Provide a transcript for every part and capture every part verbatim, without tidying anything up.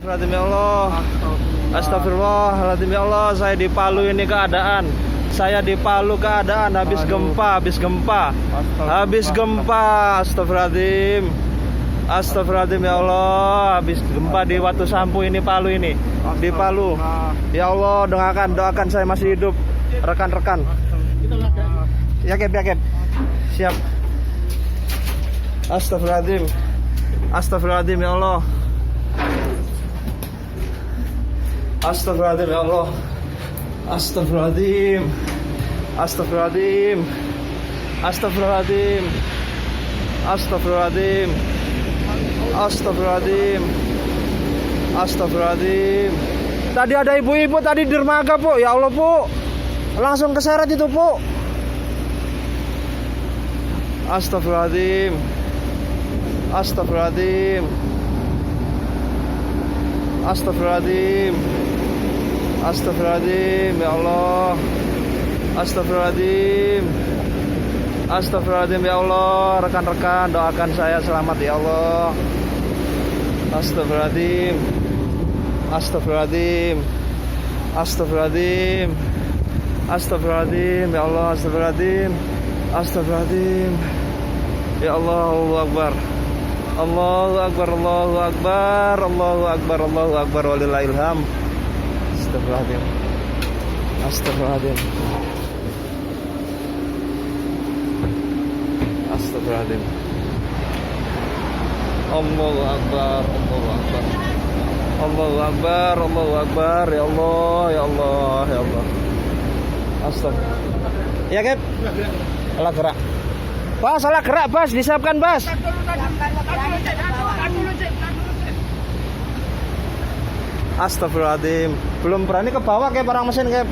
Astagfirullahaladzim, ya Allah. Astagfirullahaladzim, ya Allah. Saya di Palu ini keadaan. Saya di Palu keadaan habis gempa, habis gempa. Astagfirullah. Habis gempa. Astagfirullahaladzim. Astagfirullahaladzim, ya Allah. Habis gempa di Watu Sampu ini, Palu ini. Di Palu. Astagfirullah. Ya Allah, doakan, doakan saya masih hidup, rekan-rekan. Ya, Kep, ya, Kep. Siap. Astagfirullahaladzim. Astagfirullahaladzim, ya Allah. Astagfirullahaladzim, ya Allah. Astagfirullahaladzim. Astagfirullahaladzim. Astagfirullahaladzim. Astagfirullahaladzim. Astagfirullahaladzim. Astagfirullahaladzim. Tadi ada ibu-ibu tadi dermaga, Pok. Ya Allah, Pok. Langsung keseret itu, Pok. Astagfirullahaladzim. Astagfirullahaladzim. Astagfirullahaladzim. Astagfirullahaladzim, ya Allah. Astagfirullahaladzim. Astagfirullahaladzim, ya Allah. Rekan-rekan, doakan saya selamat, ya Allah. Astagfirullahaladzim. Astagfirullahaladzim. Astagfirullahaladzim. Astagfirullahaladzim. Ya Allah, astagfirullahaladzim. Astagfirullahaladzim. Ya Allah, Allahu Akbar. Allahu Akbar, Allahu Akbar, Allahu Akbar, Allahu Akbar, walillahil hamd. Astagfirullahaladzim. Astagfirullahaladzim. Astagfirullahaladzim. Allahu Akbar, Allahu Akbar. Allahu Akbar, Allahu Akbar. Ya Allah, ya Allah, ya Allah. Astagfirullah. Ya, Kep? Alah gerak. Bas, alah gerak, Bas. Disiapkan, Bas. Astagfirullahaladzim. Belum berani ke bawah, Kep, barang mesin, Kep.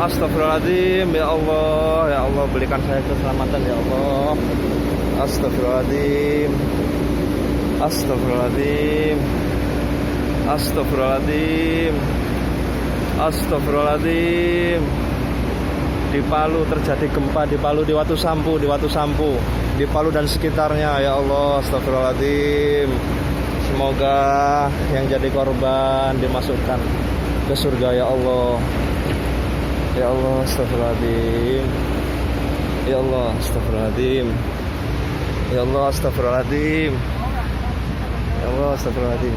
Astagfirullahaladzim, ya Allah, ya Allah, berikan saya keselamatan, ya Allah. Astagfirullahaladzim. Astagfirullahaladzim. Astagfirullahaladzim. Astagfirullahaladzim. Di Palu terjadi gempa, di Palu, di Watu Sampu, di Watu Sampu, di Palu dan sekitarnya, ya Allah, astagfirullahaladzim. Semoga yang jadi korban dimasukkan ke surga, ya Allah. Ya Allah, astagfirullahaladzim. Ya Allah, astagfirullahaladzim. Ya Allah, astagfirullahaladzim. Ya Allah, astagfirullahaladzim.